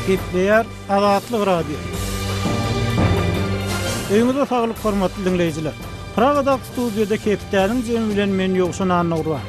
Gepleýär Azatlyk Radiosy. Öýüňize saglyk hormatly diňleýjiler. Pragadaky studiýada hepdäniň jemi bilen men Ýowşan Annagurban.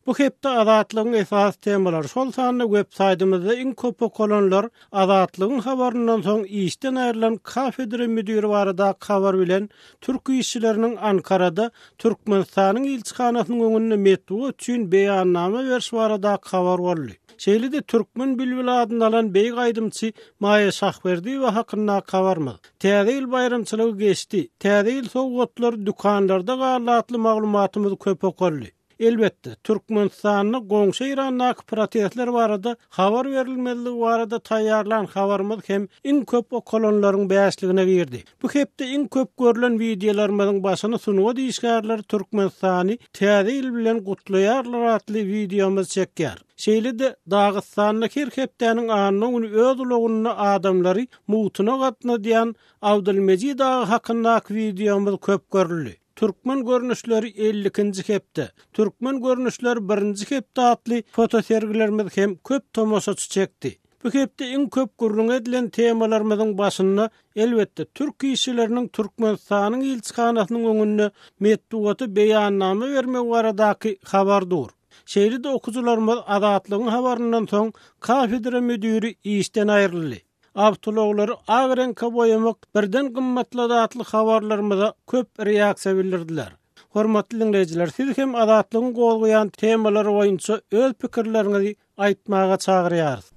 Bu hepde Azatlygyň esasy temalary, şol sanda web saýtymyzda iň köp okalanlar Azatlygyň habaryndan soň işden aýrylan kafedra müdiri baradaky habar bilen türk işçileriniň Ankarada Türkmenistanyň ilçihanasynyň öňünde metbugat üçin beýannama berşi baradaky habar boldy. Şeýle-de türkmen bilbili adyny alan beýik aýdymçy Maýa Şahberdiýewa hakyndaky habarymyz. Täze ýyl baýramçylygy geçdi, Täze ýyl sowgatlary dükanlarda galdy atly maglumatymyz köp okaldy. Elbetde, Türkmenistanda goňşy Eýrandaky protestler barada habar berilmezligi barada taýýarlan habarymyz hem iň köp okalanlaryň bäşligine girdi. Bu hepde iň köp görlen wideolarymyzyň başyny sungat işgärleri Türkmenistany Täze ýyl bilen gutlaýarlar atly wideomyz çekýär. Şeýle-de, Dagystanda her hepdäniň anna güni öz ulagynda adamlary mugtuna gatnadýan Abdylmejit aga hakyndaky wideomyz köp görüldi. Türkmen görnüşleri 52-nji hepde, Türkmen görnüşleri birinji hepde atly fotosergilerimiz hem köp tomaşaçy çekdi. Bu hepde iň köp gürrüňi edilen temalarymyzyň başynda, elbetde, türk işçileriniň Türkmenistanyň ilçihanasynyň öňünde metbugata beýannama bermegi baradaky habar dur. Şeýle-de okyjylarymyz Azatlygyň habaryndan soň kafedra müdiri işden aýryldy. Awtoulaglary ak reňke boýamak birden gymmatlady atly habarlarymyza köp reaksiýa bildirdiler. Hormatly diňleýjiler, sizi hem Azatlygyň gozgaýan temalary boýunça öz pikirleriňizi aýtmaga çagyrýarys.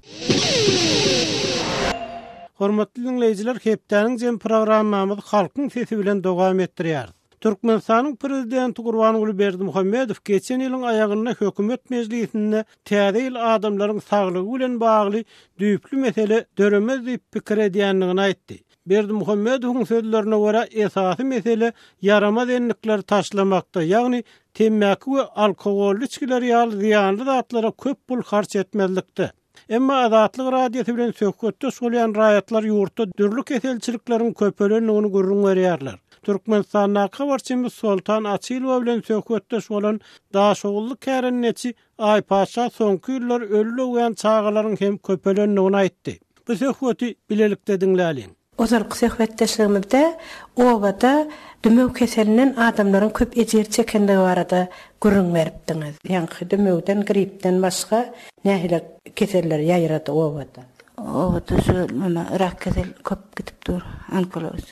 Hormatly diňleýjiler, hepdäniň jem programmamyzy Halkyň sesi bilen dowam etdirýäris. Türkmenistanyň Prezidenti Gurbanguly Berdimuhamedow geçen ýylyň aýagynda hökümet mejlisinde täze ýyl adamlaryň saglygy bilen bagly düýpli mesele döremez diýip pikir edýändigini aýtdy. Berdimuhamedowyň sözlerine görä, esasy mesele ýaramaz endikleri taşlamakda, ýagny temmäki we alkogolly içgiler ýaly zyýanly zatlara köp pul harç etmezlikde. Emma Azatlyk Radiosy bilen söhbetdeş bolýan raýatlar ýurtda dürli keselçilikleriň köpelendigini gürrüň berýärler. Türkmenistandaky habarçymyz Soltan Açylowa bilen söhbetdeş bolan daşoguzly kärendeçi Aýpaşa soňky ýyllar öli dogýan çagalaryň hem köpelendigini aýtdy. Bu söhbeti bilelikde diňläliň. Ozalky söhbetdeşligimizde obada dümew keselinden adamlaryň köp ejir çekendigi barada gürrüň beripdiňiz. Ýaňky dümewden, gripden başga nähili keseller ýaýrady obada? Obada şu neme rak kesel köp gidip dur, onkoloz.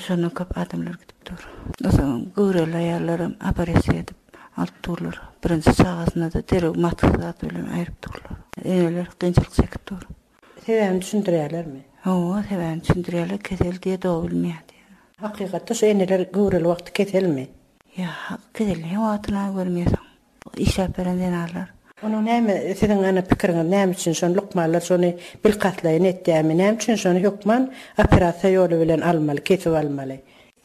Şondan köp adamlar gidip dur. Onsoň göwreli aýallaram operasiýa edip alyp durlar. Birinji çagasynda-da derrew matka zat bilen aýryp durlar. Eneler kynçylyk çekip dur. Sebäbini düşündirýärlermi? Hawa, sebäbini düşündirýärler, kesel diýe dogy bilmeýär diýýär. Hakykatda şu eneler göwreli wagty keselmi? Ýa, keselleýän wagtyna görmeýärsiň. Işläp beren zenanlar. Onuň näme, siziň ana pikiriňiz näme üçin şony lukmanlar şony bilkastlaýyn etýärmi? Näme üçin şony hökman operasiýa ýoly bilen almaly, kesip almaly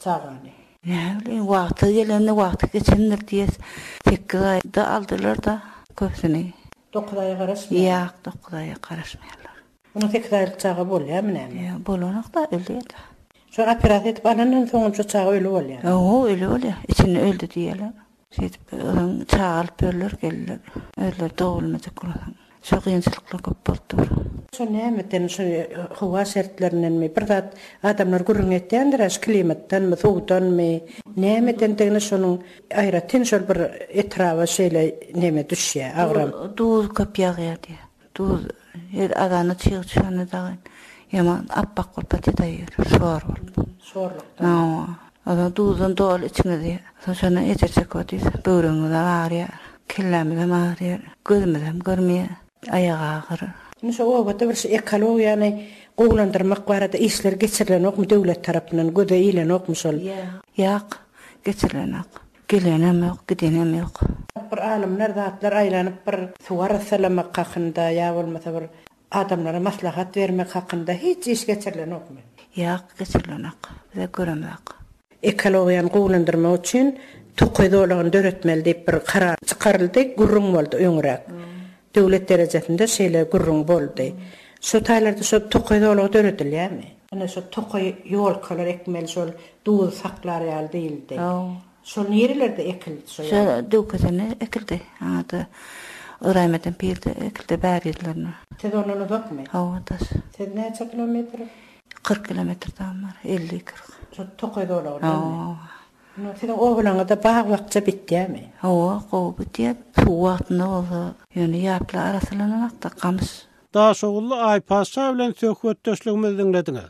çagany? Näbileýin, wagty gelende wagty geçendir diýes. Sekiz aýda aldylar-da köpüsini. Dokuz aýa garaşmaýar. Ýak, dokuz aýa garaşmaýarlar. Onuň sekiz aýlyk çaga bolýarmy näme? Ýok, bolanok-da, ölýär-de. Şo operasiýa edip alandan soňam şo çaga öli bolýar. Hawa, öli bolýar. Içinde öldi diýýärler. Şeýdip, soň çaga alyp ýörler, geldiler. Özleri dogulmajak bolansoň. Şo kynçylyklar köp bolup dur. Şo nämeden, şo howa şertlerindenmi, bir zat adamlar gürrüň etýändir-ä, şu klimatdanmy, suwdanmy, nämedendigini şonuň Aýratyn şol bir etraba şeýle neme düşýä agram. Duz köp ýagýar diýýär. Duz her azanda çyg düşende dagy ýaman apbak bolup batýar şor bolup. Şorlukdan. Hawa. Onsoň duzdan doly içiňiz diýýär. Soň şondan ejir çekip otyrys. Böwregimizem agyrýar. Kellämizem agyrýar. Gözümizem görmeýär. Aýak agyr. Indi şu obada bir şu ekologiýany gowulandyrmak barada işler geçirilenokmy döwlet tarapyndan göze ilenokmy şol? Ýak. Geçirilenok. Gelenem ýok, gidenem ýok. Bir alymlar zatlar aýlanyp bir suw arassalamak hakynda ýa bolmasa bir adamlara maslahat bermek hakynda hiç iş geçirilenokmy? Ýok, geçirilenok. Bize göremzok. Ekologiýany gowulandyrmak üçin tokaý zolagyny döretmeli diýip bir karar çykaryldy, gürrüň boldy öňräk. Döwlet derejesinde şeýle gürrüň boldy. Şo taýlarda şo tokaý zolagy döredilýärmi? Ine şo tokaý ýolkalar ekmeli şol duzy saklar ýaly diýildi. Şol nirelerde ekildi şo ýolka? Şo Döwkesende ekildi. Aňyrda. Ybraýym pirde ekilde bäridilerine. Siz ondan uzakmy? Hawa, daş. Siz näçe kilometr? 40 kilometr dagym bar, 50-40. Şo tokaý zolagyndanmy? Hawa. Indi siziň obalaňyzda bag-bakja bitýärmi? Hawa, gowy bitýär. Suw wagtynda bolsa, ýöne ýaplar arassalananakda, gamyş. Daşoguzly Aýpaşa bilen söhbetdeşligimizi diňlediňiz.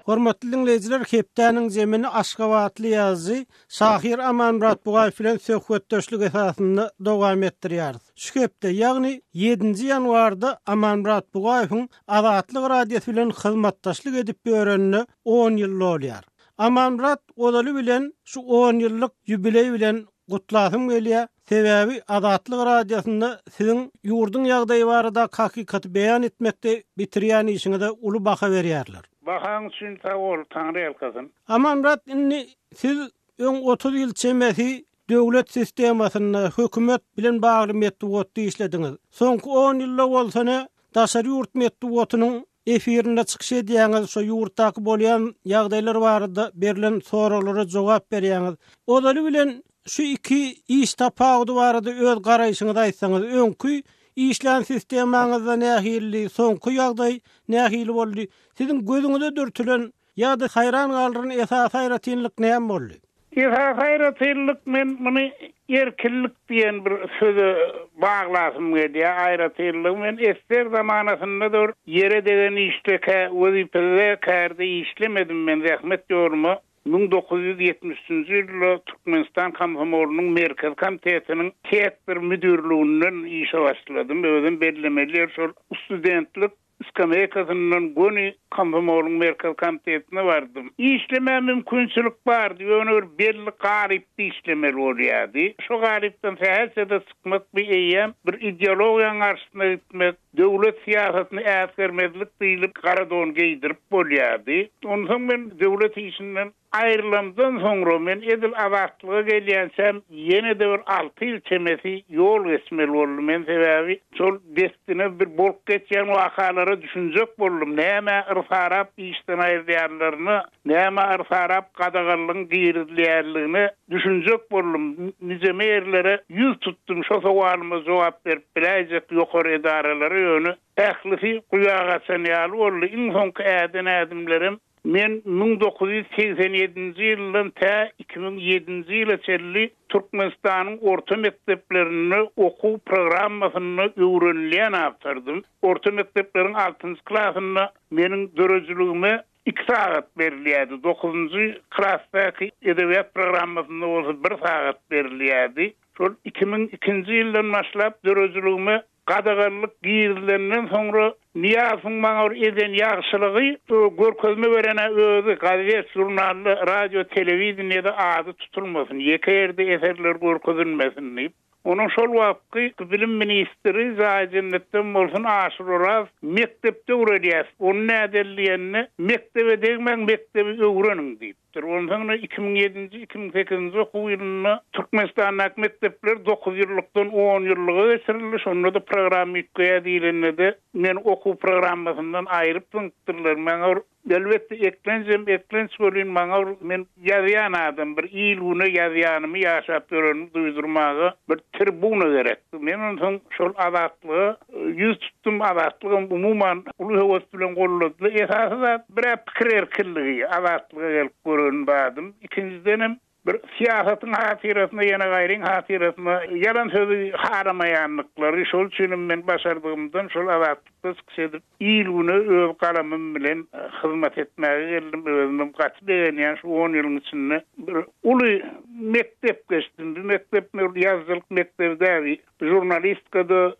Hormatly diňleýjiler, hepdäniň zemini aşgabatly ýazyjy, şahyr Amanmyrat Bugaýew bilen söhbetdeşlik esasynda dowam etdirýäris. Şu hepde, ýagny ýedinji ýanwarda Amanmyrat Bugaýewiň Azatlyk Radiosy bilen hyzmatdaşlyk edip ýörenine on ýyl dolýar. Amanmyrat ozaly bilen şu on ýyllyk ýubileý bilen gutlasym gelýär. Sebäbi Azatlyk Radiosynda siziň ýurduň ýagdaýy baradaky hakykaty beýan etmekde bitirýän işiňize uly baha berýärler. Bahaň üçin sag bol, Taňry ýalkasyn. Amanmyrat indi siz öň 30 ýyl çemesi döwlet sistemasynda, hökümet bilen bagly metbugatda işlediňiz. Soňky on ýylda bolsa ne daşary ýurt metbugatynyň efirinde çykyş edýäňiz, şo ýurtdaky bolýan ýagdaýlar barada berlen soraglara jogap berýäňiz. Ozaly bilen şu iki iş tapawudy barada öz garaýşyňyzy aýtsaňyz, öňki işlän sistemaňyzda nähilidi, soňky ýagdaý nähili boldy? Siziň gözüňize dürtülen ýa-da haýran galdyran esasy aýratynlyk näme boldy? Esasy aýratynlyk men muny erkinlik diýen bir söze baglasym gelýär. Aýratynlygy men esger zamanasynda-da bir ýere degen işde kä wezipede kärde işlemedim men zähmet ýoluma 1973-nji ýylda Türkmenistan komsomolynyň Merkezi komitetiniň sektor müdirliginden işe başladym. Özem bellemeli ýeri şol studentlik Skameýkasyndan göni komsomolyň merkezi komitetine bardym. Işlemäge mümkinçilik bardy, ýöne bir belli galypda işlemeli bolýardy. Şo galypdan sähelçe-de çykmak bir eýýäm bir ideologiýanyň garşysyna gitmek, döwlet syýasatyny äsgermezlik diýlip gara don geýdirip bolýardy. Onsoň men döwlet işinden Aýrylamdan soňra men edil azatlyga gelýänçäm ýene-de bir alty ýyl çemesi ýol geçmeli boldum. Men sebäbi şol dessine bir bolup geçýän wakalara düşünjek boldum. Nämä yrsarap işden aýrylýanlaryna, nämä yrsarap gadaganlygyň girizilýänligine düşünjek boldum. Nijeme ýerlere ýüz tutdum şo sowalyma jogap berip biläýjek ýokary edaralara ýöne ählisi guýa gaçan ýaly boldy. Iň soňky äden ädimlerim Men 1987-nji ýyldan tä 2007-nji ýyla çenli Türkmenistanyň orta mekdeplerinde okuw programmasynda öwrenilýän awtordym. Orta mekdepleriň altynjy klasynda meniň döredijiligime iki sagat berilýärdi, dokuzynjy klasdaky edebiýat programmasynda bolsa bir sagat berilýärdi. Şol 2002-nji ýyldan başlap döredijiligime Gadaganlyk girizilenden soňra Nyýazowyň maňa bir eden ýagşylygy, görkezme beren-ä özi, gazet, žurnalda, radio, telewideniýede ady tutulmasyn, ýeke ýerde eserleri görkezilmesin diýip. Onuň şol wagtky bilim ministri, jaýy jennetden bolsun, Aşyr Oraz, Mekdepde öwredýäs, ony nädeli diýende, Mekdebe degmäň, mekdebi öwreniň diýip. Onsoň-da 2007-nji, 2008-nji okuw ýylynda Türkmenistandaky mekdepler dokuz ýyllykdan on ýyllyga geçirildi. Şonda-da programma üýtgeýär diýlende-de, meni okuw programmasyndan aýryp zyňypdyrlar. Maňa bir, elbetde, eklenjem eklenç welin, maňa bir, men ýazýan adam, bir il-güne ýazýanymy, ýaşap ýörenimi duýdurmaga bir tribuna gerekdi. Men onsoň şol Azatlyga Ýüz tutdum, Azatlygam umuman uly höwes bilen golladylar. Esasy zat bir-ä pikir erkinligi, Azatlyga gelip gören zadym. Ikinjidenem bir syýasatyň hatyrasyna ýene gaýryň hatyrasyna ýalan sözi halamaýandyklary, şol üçinem men başardygymdan şol Azatlykda çykyş edip, il-güne öz galamym bilen hyzmat etmäge geldim. Özümem gaty begenýän şu on ýylyň içinde bir uly mekdep geçdim. Bu mekdep ýazyjylyk mekdebi däl. Žurnalistikada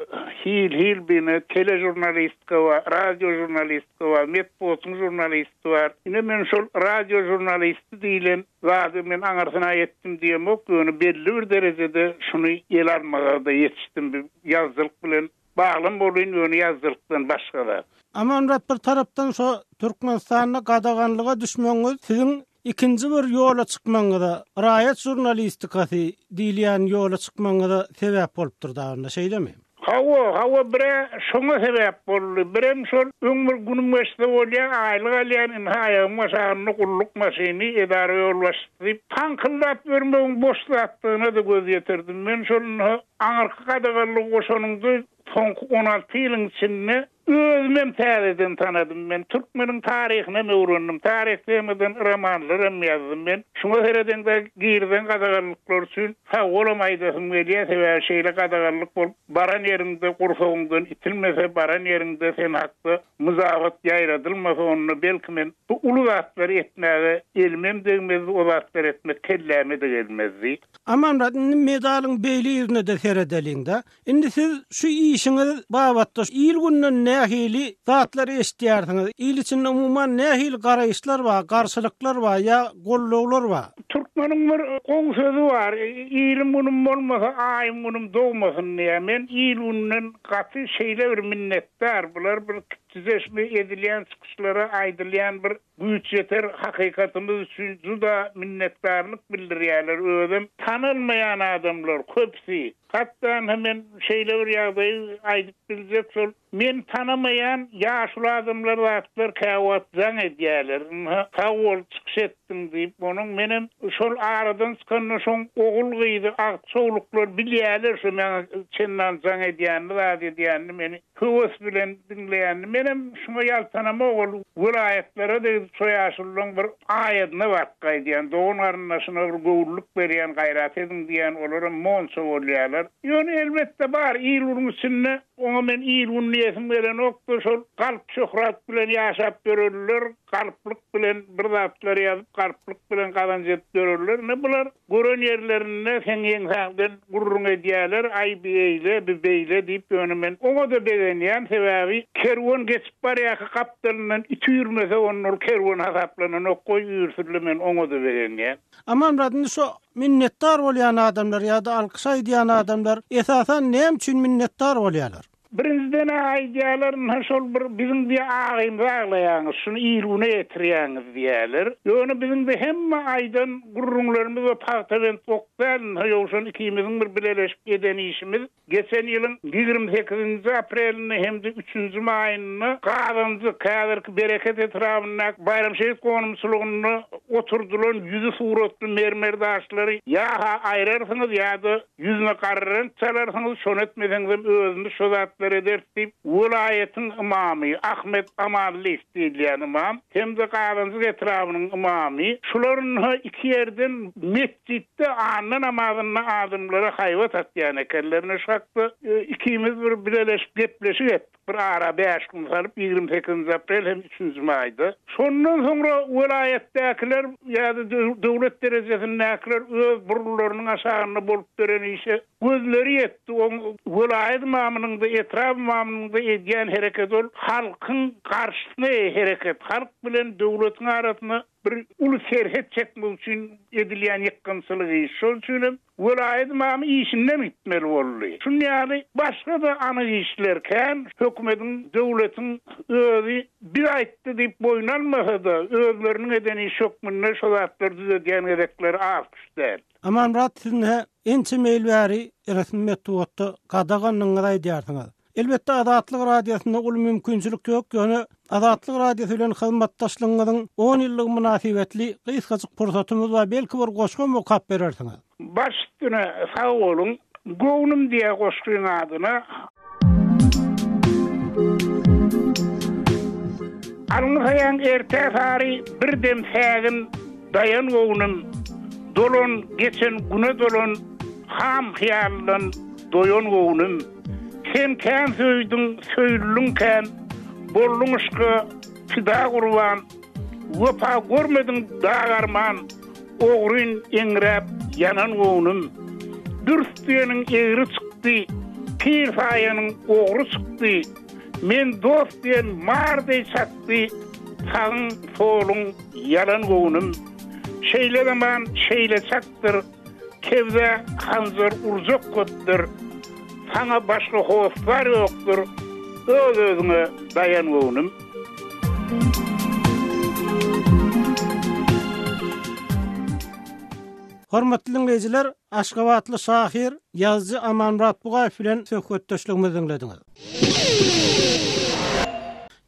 hil-hil bine teležurnalistika bar, radiožurnalistika bar, metbugatyň žurnalisti bar. Ine men şol radiožurnalisti diýlen zady men aňyrsyna ýetdim diýemok, ýöne belli bir derejede şuny ele almaga-da ýetişdim. Bu ýazyjylyk bilen baglam bolyn, ýöne ýazyjylykdan başga zat. Amanmyrat bir tarapdan şo Türkmenistanda gadaganlyga düşmegiňiz siziň Ikinji bir ýola çykmagyňyza, raýat žurnalistikasy diýilýän ýola çykmagyňyza sebäp bolupdyr dagynda, şeýlemi? Hawa, hawa bir-ä şoňa sebäp boldy, birem şol öň bir günüm geçse bolýa, aýlyk alýan, indi aýagymyň aşagynda gulluk maşyny, edara ýolbaşçysy diýip, paňkyldap ýörmegiň boş zatdygyna-da göz ýetirdim. Men şol indi aňyrky gadaganlygy goşanyňda soňky 16 ýylyň içinde Özümem täzeden tanadym men. Türkmeniň taryhynam öwrendim. Taryh temadan romanlaram ýazdym men. Şuňa seredeňde girizen gadaganlyklar üçin sag bolam aýdasym gelýär. Sebäbi şeýle gadaganlyk bolup baran ýeriňde gursagyňdan itilmese, baran ýeriňde sen hakda myjabat ýaýradylmasa onda belki men bu uly zatlary etmäge elimem degmezdi, o zatlary etmek kelläme-de gelmezdi. Amanmyrat indi medalyň beýle ýüzüne-de seredeliň-de. Indi siz şu işiňiz babatda il-günden nähili zatlar eşidýärsiňiz? Il içinde umuman nähili garaýyşlar bar, garşylyklar bar ýa gollawlar bar? Türkmeniň bir gowy sözi bar, Ilim-günüm bolmasa, aýym-günüm dogmasyn diýýär. Men il-günden gaty şeýle bir minnetdar. Bular bir kiçijeşme edilýän çykyşlara aýdylýan bir Güýç ýeter hakykatymyz üçin juda minnetdarlyk bildirýärler, özem tanalmaýan adamlar köpüsi. Hatda ynha men şeýle bir ýagdaýy aýdyp biljek şol men tanamaýan ýaşuly adamlar zatlar käwagt jaň edýärler, ynha sag bol çykyş etdiň diýip, onuň menem şol aradan çykanda şoň ogul-gyzy, agtyk-çowluklar bilýärler şo maňa çendan jaň edýänini zat edýänini meni höwes bilen diňleýänini menem şuňa ýaltanamok ol welaýatlara-da gidip şo ýaşululaň bir aýadyna baryp gaýdýan dogan-garyndaşyna bir göwünlik berýän gaýrat ediň diýýän olaram monça bolýarlar ýöne elbetde bar il-günüň içinde oňa men il-gün diýesim gelenokda şol galp şöhrat bilen ýaşap ýörenler galplyk bilen bir zatlar ýazyp galplyk bilen gazanç edip ýörenler ine bular Gören ýerlerinde seň ýeňsäňden gürrüň edýäler, aý bi eýle, bi beýle diýip, ýöne men oňa-da begenýän, sebäbi kerwen geçip barýarka gapdalyndan it üýrmese onda ol kerwen hasaplananok, goý üýrsünle men oňa-da begenýän. Amanmyrat indi şo minnetdar bolýan adamlar ýa-da alkyş aýdýan adamlar esasan näme üçin minnetdar bolýarlar? Birinjiden-ä aýdýarlar, ynha şol bir biziň diýýär agymyzy aglaýaňyz, şuny il-güne ýetirýäňiz diýýärler. Ýöne biziň-de hemme aýdan gürrüňlerimiz o pagtabent ok däl, ynha Ýowşan ikimiziň bir bileleşip eden işimiz. Geçen ýylyň 28 nji aprelinde hem-de üçünji maýynda Gazanjyk, häzirki Bereket etrabyndaky Baýramşehit gonamçylygynda oturdylan ýüzi suratly mermer daşlary ýa-ha aýrarsyňyz ýa-da Ýüzüne gara reňk çalarsyňyz, şony etmeseňizem özümiz şo zatlary ederis diýip, welaýatyň ymamy Ahmet Amanlyýew diýilýän ymam hem-de Gazanjyk etrabynyň ymamy şular ynha iki ýerden metjitde anna namazynda adamlara haýbat atýan ekenler. Ine şu hakda ikimiz bir bileleşip gepleşik etdik. Bir ara bäş gün salyp, 28-nji aprel hem üçünji maýda. Şondan soňra welaýatdakylar ýa-da döwlet derejesindäkiler öz burunlarynyň aşagynda bolup beren işe gözleri ýetdi. Oň welaýat ymamynyň-da, etrap ymamynyň-da edýän hereketi ol halkyň garşysyna hereket. Halk bilen döwletiň arasyna bir uly serhet çekmek üçin edilýän ýykgynçylyk iş. Şol üçin hem Welaýat ymamy işinden gitmeli boldy. Şuny ýaly başga-da anyk işler kän. Hökümetiň, döwletiň özi biz aýtdy diýip boýun almasa-da, özleriniň eden işi hökmünde şo zatlary düzedýän gezekleri az-küş däl. Amanmyrat siz ine ençeme ýyl bäri resmi metbugatda gadagandygyňyzy aýdýarsyňyz. Elbetde Azatlyk Radiosynda uly mümkinçilik ýok, ýöne Azatlyk Radiosy bilen hyzmatdaşlygyňyzyň on ýyllygy mynasybetli gysgajyk pursatymyz bar, belki bir goşgam okap berersiňiz. Baş üstüne sag boluň. Göwnüm diýýär goşgyň adyna. Alňy saýaň ertä sary bir dem sägin daýan göwnüm, Dolan geçen güne dolan ham hyýaldan doýan göwnüm. Sen kän söýdüň, söýüldiň kän, Bolduň yşka pida gurban. Wepa görmediň dag arman, Ogryn eňräp ýanan göwnüm. Dürs diýeniň egri çykdy, Pir saýanyň ogry çykdy. Men dost diýen mar deý çakdy, Sagyň, soluň ýalan göwnüm. Şeýle zaman şeýle çakdyr, Kebzä hanjar urjak köpdür, Saňa başga hossar ýokdur, Öz-özüňe daýan göwnüm. Hormatly diňleýjiler, aşgabatly şahyr, ýazyjy Amanmyrat Bugaýew bilen söhbetdeşligimizi diňlediňiz.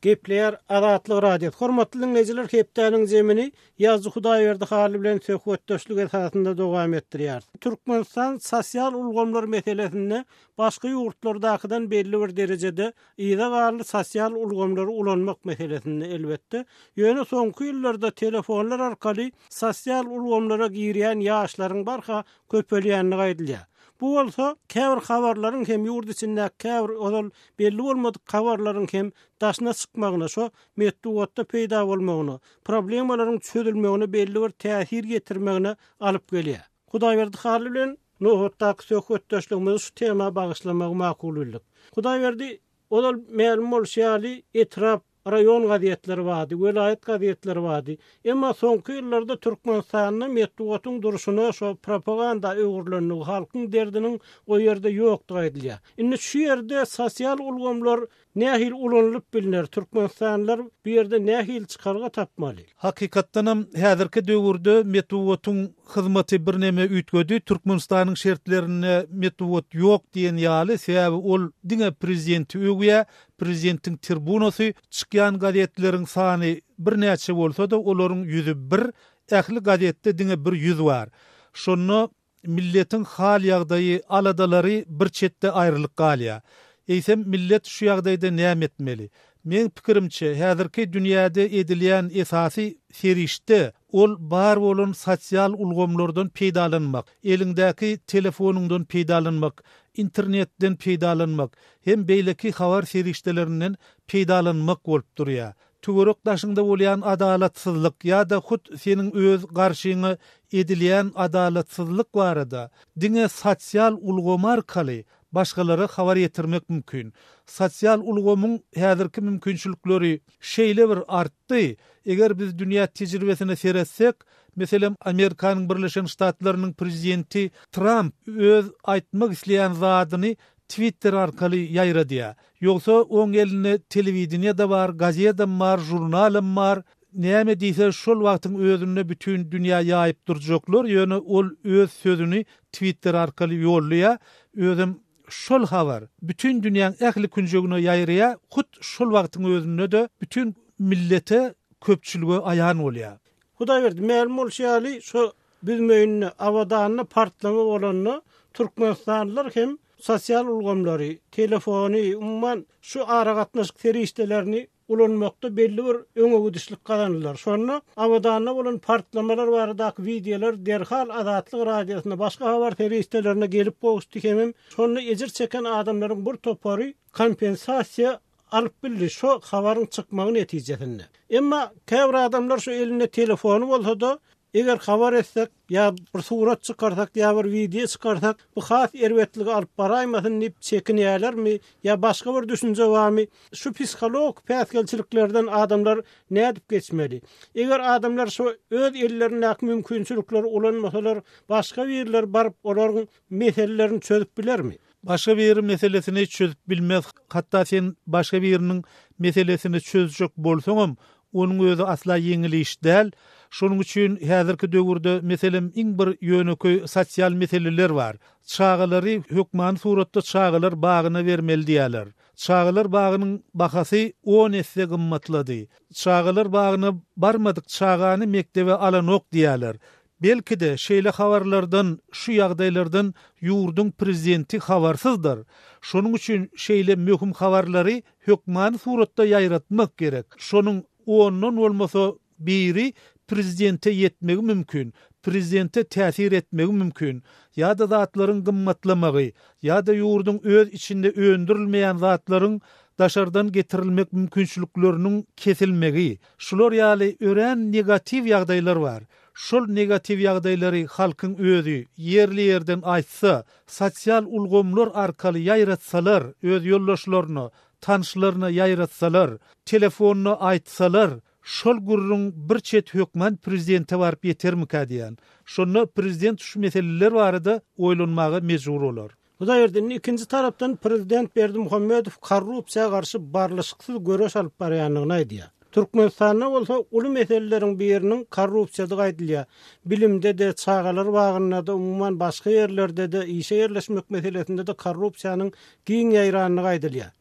Gepleýär Azatlyk Radiosy. Hormatly diňleýjiler, hepdäniň zemini ýazyjy Hudaýberdi Hally bilen söhbetdeşlik esasynda dowam etdirýäris. Türkmenistan sosial ulgamlar meselesinde başga ýurtlardakydan belli bir derejede yza galdy, sosial ulgamlary ulanmak meselesinde elbetde. Ýöne soňky ýyllarda telefonlar arkaly sosial ulgamlara girýän ýaşlaryň barha köpelýändigi aýdylýar. Bu bolsa käbir habarlaryň hem ýurt içindäki käbir ozal belli bolmadyk habarlaryň hem daşyna çykmagyna, şo metbugatda peýda bolmagyna, problemalaryň çözülmegine belli bir täsir ýetirmegine alyp gelýär. Hudaýberdi Hally bilen nobatdaky söhbetdeşligimizi şu tema bagyşlamagy makul bildik. Hudaýberdi, ozal mälim bolşy ýaly, etrap, raýon gazetleri bardy, welaýat gazetleri bardy. Emma soňky ýyllarda Türkmenistanda metbugatyň durşuna şo propaganda öwrülendigi, halkyň derdiniň o ýerde ýokdugy aýdylýar. Indi şu ýerde sosial ulgamlar Nähili ulanylyp bilner? Türkmenistanlylar bu ýerde nähili çykalga tapmaly? Hakykatdanam, häzirki döwürde metbugatyň hyzmaty birneme üýtgedi. Türkmenistanyň şertlerinde metbugat ýok diýen ýaly, sebäbi ol diňe prezidenti öwýär, prezidentiň tribunasy, çykýan gazetleriň sany birnäçe bolsa-da, olaryň ýüzi bir, ähli gazetde diňe bir ýüz bar. Şonda Milletiň hal-ýagdaýy, aladalary bir çetde aýrylyp galýar. Eýsem, millet şu ýagdaýda näme etmeli? Meň pikirimçe, häzirki dünýäde edilýän esasy serişde, ol bar bolan sosial ulgamlardan peýdalanmak, eliňdäki telefonyňdan peýdalanmak, internetden peýdalanmak hem beýleki habar serişdelerinden peýdalanmak bolup durýar. Töwerek-daşyňda bolýan adalatsyzlyk ýa-da hut seniň öz garşyňa edilýän adalatsyzlyk barada diňe sosial ulgam arkaly başgalara habar ýetirmek mümkin. Sosial ulgamyň häzirki mümkinçilikleri şeýle bir artdy, eger biz dünýä tejribesine seretsek, meselem, Amerikanyň Birleşen Ştatlarynyň prezidenti Tramp öz aýtmak isleýän zadyny Twitter arkaly ýaýradýar. Ýogsa oň elinde telewideniýe-de bar, gazedem bar, žurnalam bar. Näme diýse şol wagtyň özünde bütin dünýä ýaýyp durjaklar, ýöne ol öz sözüni Twitter arkaly ýollaýar, özem şol habar bütin dünýäň ähli künjegine ýaýraýar, hut şol wagtyň özünde-de bütin millete, köpçülige aýan bolýar. Hudaýberdi, mälim bolşy ýaly, şo Büzmeýinde, Abadanda partlama bolanda türkmenistanlylar hem sosial ulgamlary, telefony, umuman şu aragatnaşyk serişdelerini ulanmakda belli bir öňegidişlik gazandylar. Şonda Abadanda bolan partlamalar baradaky wideolar derhal Azatlyk Radiosyna, başga habar serişdelerine gelip gowuşdy hemem şonda ejir çeken adamlaryň bir topary kompensasiýa alyp bildi şo habaryň çykmagy netijesinde. Emma käbir adamlar şu elinde telefony bolsa-da Eger habar etsek, ýa bir surat çykarsak, ýa bir wideo çykarsak, bu has erbetlige alyp baraýmasyn diýip çekinýärlermi, ýa başga bir düşünje barmy? Şu psihologik päsgelçiliklerden adamlar nädip geçmeli? Eger adamlar şu öz ellerindäki mümkinçilikleri ulanmasalar, başga birileri baryp olaryň meselelerini çözüp bilermi? Başga biri meselesini çözüp bilmez, hatda sen başga biriniň meselesini çözjek bolsaňam, Onuň özi asla ýeňil iş däl. Şonuň üçin häzirki döwürde, meselem, iň bir ýönekeý sosial meseleler bar. Çagalary hökmany suratda çagalar bagyna bermeli diýýärler. Çagalar bagynyň bahasy on esse gymmatlady. Çagalar bagyna barmadyk çagany mekdebe alanok diýýärler. Belki-de, şeýle habarlardan, şu ýagdaýlardan ýurduň prezidenti habarsyzdyr. Şonuň üçin şeýle möhüm habarlary hökmany suratda ýaýratmak gerek. Şonuň ondan bolmasa biri prezidente ýetmegi mümkin, prezidente täsir etmegi mümkin. Ýa-da zatlaryň gymmatlamagy, ýa-da ýurduň öz içinde öndürilmeýän zatlaryň daşardan getirilmek mümkinçilikleriniň kesilmegi. Şular ýaly örän negatiw ýagdaýlar bar. Şol negatiw ýagdaýlary halkyň özi ýerli-ýerden aýtsa, sosial ulgamlar arkaly ýaýratsalar, öz ýoldaşlaryna, tanyşlaryna ýaýratsalar, telefonda aýtsalar, şol gürrüň bir çet hökman prezidente baryp ýetermikä diýýän. Şonda prezident şu meseleler barada oýlanmaga mejbur bolar. Hudaýberdi, indi ikinji tarapdan prezident Berdimuhamedow korrupsiýa garşy barlyşyksyz göreş alyp barýandygyny aýdýar. Türkmenistanda bolsa uly meseleleriň biriniň korrupsiýadygy aýdylýar. Bilimde-de, çagalar bagynda-da, umuman başga ýerlerde-de, işe ýerleşmek meselesinde-de korrupsiýanyň giň ýaýrandygy aýdylýar.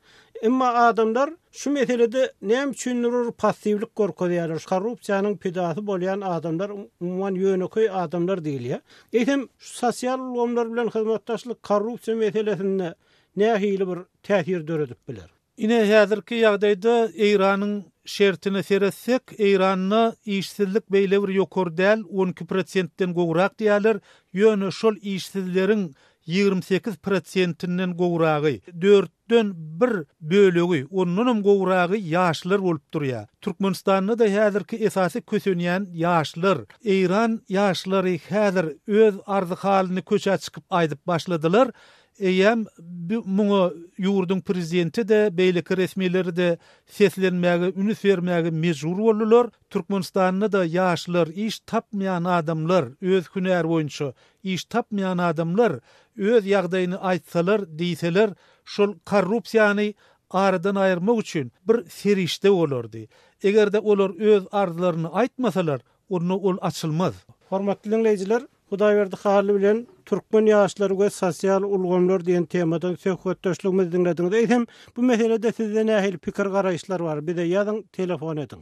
Emma adamlar şu meselede näme üçindir bir passiwlik görkezýärler. Şu korrupsiýanyň pidasy bolýan adamlar umuman ýönekeý adamlar diýilýär. Eýsem şu sosial ulgamlar bilen hyzmatdaşlyk korrupsiýa meselesinde nähili bir täsir döredip biler? Ine häzirki ýagdaýda Eýranyň şertine seretsek, Eýranda işsizlik beýle bir ýokary däl, 12 prosentden gowrak diýýärler, ýöne şol işsizleriň 28 prosentinden gowragy, dörtden bir bölegi, ondanam gowragy ýaşlar bolup durýar. Türkmenistanda-da häzirki esasy kösenýän ýaşlar. Eýran ýaşlary häzir öz arzy-halyny köçä çykyp aýdyp başladylar. Eýýäm muňa ýurduň prezidenti-de, beýleki resmileri-de seslenmäge, ünüs bermäge mejbur boldular. Türkmenistanda-da ýaşlar, iş tapmaýan adamlar, öz hünäri boýunça iş tapmaýan adamlar öz ýagdaýyny aýtsalar, diýseler, şol korrupsiýany aradan aýyrmak üçin bir serişde bolardy. Eger-de olar öz arzlaryny aýtmasalar, onda ol açylmaz. Hormatly diňleýjiler, Hudaýberdi Hally bilen Türkmen ýaşlary we sosial ulgamlar diýen temadan söhbetdeşligimizi diňlediňiz. Eýsem, bu meselede sizde nähili pikir-garaýyşlar bar? Bize ýazyň, telefon ediň.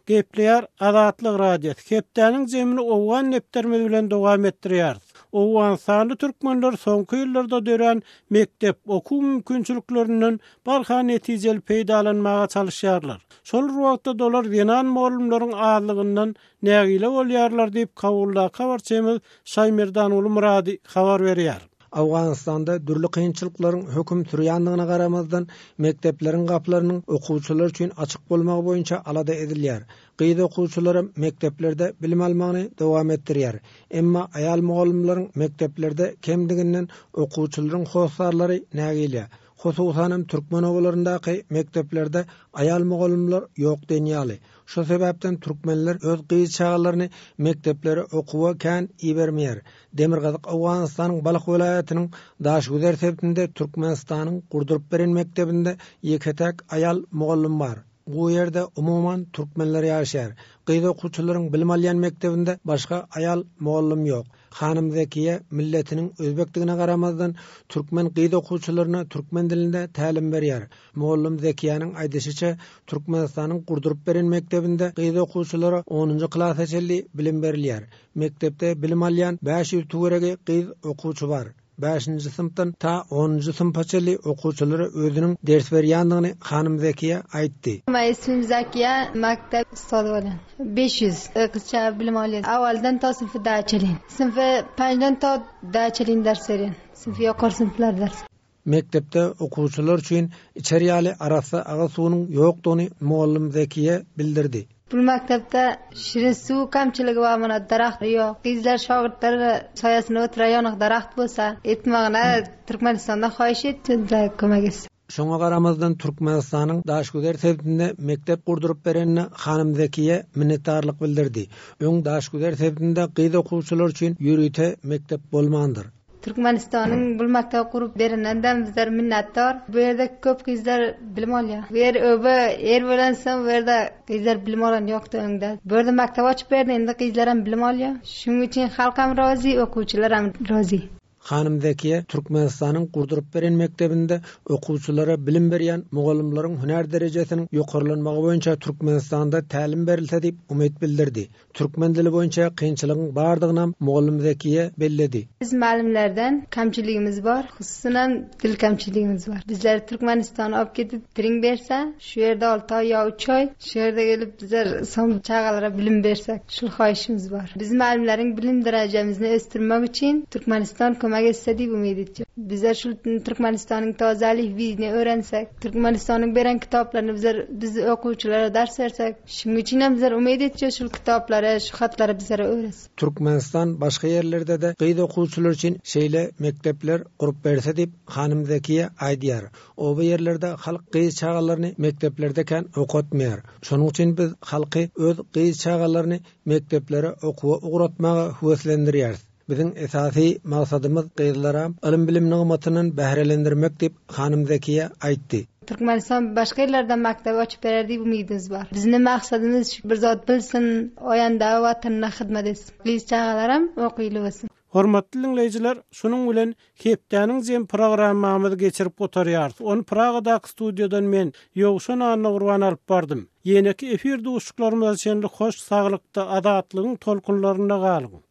Gepleýär Azatlyk Radiosy. Hepdäniň jemini owgan depderimiz bilen dowam etdirýäris. Owganystanly türkmenler soňky ýyllarda dörän mekdep, okuw mümkinçiliklerinden barha netijeli peýdalanmaga çalyşýarlar. Şol bir wagtda-da olar zenan mugallymlaryň azlygyndan nägile bolýarlar diýip, Kabuldaky habarçymyz Şaýmerdanguly Myrady habar berýär. Owganystanda dürli kynçylyklaryň höküm sürýändigine garamazdan, mekdepleriň gapylarynyň okuwçylar üçin açyk bolmagy boýunça alada edilýär. Gyz okuwçylaram mekdeplerde bilim almagyny dowam etdirýär. Emma aýal mugallymlaryň mekdeplerde kemdiginden okuwçylaryň hossarlary nägile. Hususanam türkmen obalaryndaky mekdeplerde aýal mugallymlar ýok diýen ýaly. Şo sebäpden türkmenler öz gyz çagalaryny mekdeplere okuwa kän ibermeýär. Demirgazyk Owganystanyň Balh welaýatynyň Daşgüzer sebitinde Türkmenistanyň gurduryp beren mekdebinde ýeke-täk aýal mugallym bar. Bu ýerde umuman türkmenler ýaşaýar. Gyz okuwçylaryň bilim alýan mekdebinde başga aýal mugallym ýok. Hanym Zekiýe milletiniň özbekdigine garamazdan, türkmen gyz okuwçylaryna türkmen dilinde tälim berýär. Mugallym Zekiýäniň aýdyşyça, Türkmenistanyň gurduryp beren mekdebinde gyz okuwçylara onunjy klasa çenli bilim berilýär. Mekdepde bilim alýan 500 töweregi gyz okuwçy bar. Bäşinji synpdan ta onunjy synpa çenli okuwçylara özüniň ders berýändigini hanym Zekiýe aýtdy. Meň ismim Zakiýa, mekdep ussady bolýan. 500 gyzça bilim alýar. Awaldan ta synpy dä çenli. Synpy panjdan ta dä çenli ders berýän. Synpy ýokary synplar ders. Mekdepde okuwçylar üçin içer ýaly arassa agyz suwunyň ýokdugyny mugallym Zekiýe bildirdi. Bu mekdepde şirin suw kemçiligi bar muna daragt ýok. Gyzlar şagirtler saýasynda oturar ýanyk daragt bolsa etmegine Türkmenistandan haýyş etjek kömek etsin. Şoňa garamazdan Türkmenistanyň Daşgüzer sebitinde mekdep gurduryp berenine hanym Zekiýe minnetdarlyk bildirdi. Öň Daşgüzer sebitinde gyz okuwçylar üçin ýörite mekdep bolmandyr. Türkmenistanyň bul mekdep gurup bereninden bizler minnetdar. Bu ýerde köp gyzlar bilim alýar. Bu ýer öbe ýer bolansoň bu ýerde gyzlar bilim alan ýokdy öňde. Bu ýerde mekdep açyp berdi indi gyzlaram bilim alýar. Şunuň üçin halkam razy okuwçylaram razy. Hanym Zekiýe Türkmenistanyň gurduryp beren mekdebinde okuwçylara bilim berýän mugallymlaryň hünär derejesiniň ýokarlanmagy boýunça Türkmenistanda tälim berilse diýip umyt bildirdi. Türkmen dili boýunça kynçylygyň bardygynam mugallym Zekiýe belledi. Biz mugallymlardan kemçiligimiz bar, hususanam dil kemçiligimiz bar. Bizleri Türkmenistana alyp gidip tring berse, şu ýerde alty aý ýa üç aý, şu ýerde gelip bizler soň çagalara bilim bersek, şul haýyşymyz bar. Biz mugallymlaryň bilim derejemizni ösdürmek üçin Türkmenistan kömek etse diýip umyt etýän. Bizler şul Türkmenistanyň täze elifbini öwrensek, Türkmenistanyň beren kitaplaryny bizler biz okuwçylara ders bersek, Şunuň üçinem bizler umyt etjek şul kitaplary, şu hatlary bizlere öwretsin. Türkmenistan başga ýerlerde-de gyz okuwçylar üçin şeýle mekdepler gurup berse diýip, hanym Zekiýe aýdýar. Oba ýerlerde halk gyz çagalaryny mekdeplerde kän okatmaýar. Şonuň üçin biz halky öz gyz çagalaryny mekdeplere okuwa ugratmaga höweslendirýäris. Biziň esasy maksadymyz gyzlaram ylym-bilim nygmatyndan bährelendirmek diýip, hanym Zekiýe aýtdy. Türkmenistan başga ýerlerde mekdep açyp berer diýip umydymyz bar. Biziň maksadymyz şu bir zat bilsin, oýanda watanyna hyzmat etsin. Gyz çagalaram okyly bolsun. Hormatly diňleýjiler, şunuň bilen hepdäniň jem programmamyzy geçirip gutarýarys. Ony Pragadaky studiýadan men, Ýowşan Annagurban alyp bardym. Ýeneki efir duşuşyklarymyza çenli hoş saglykda, azatlygyň tolkunlarynda galyň!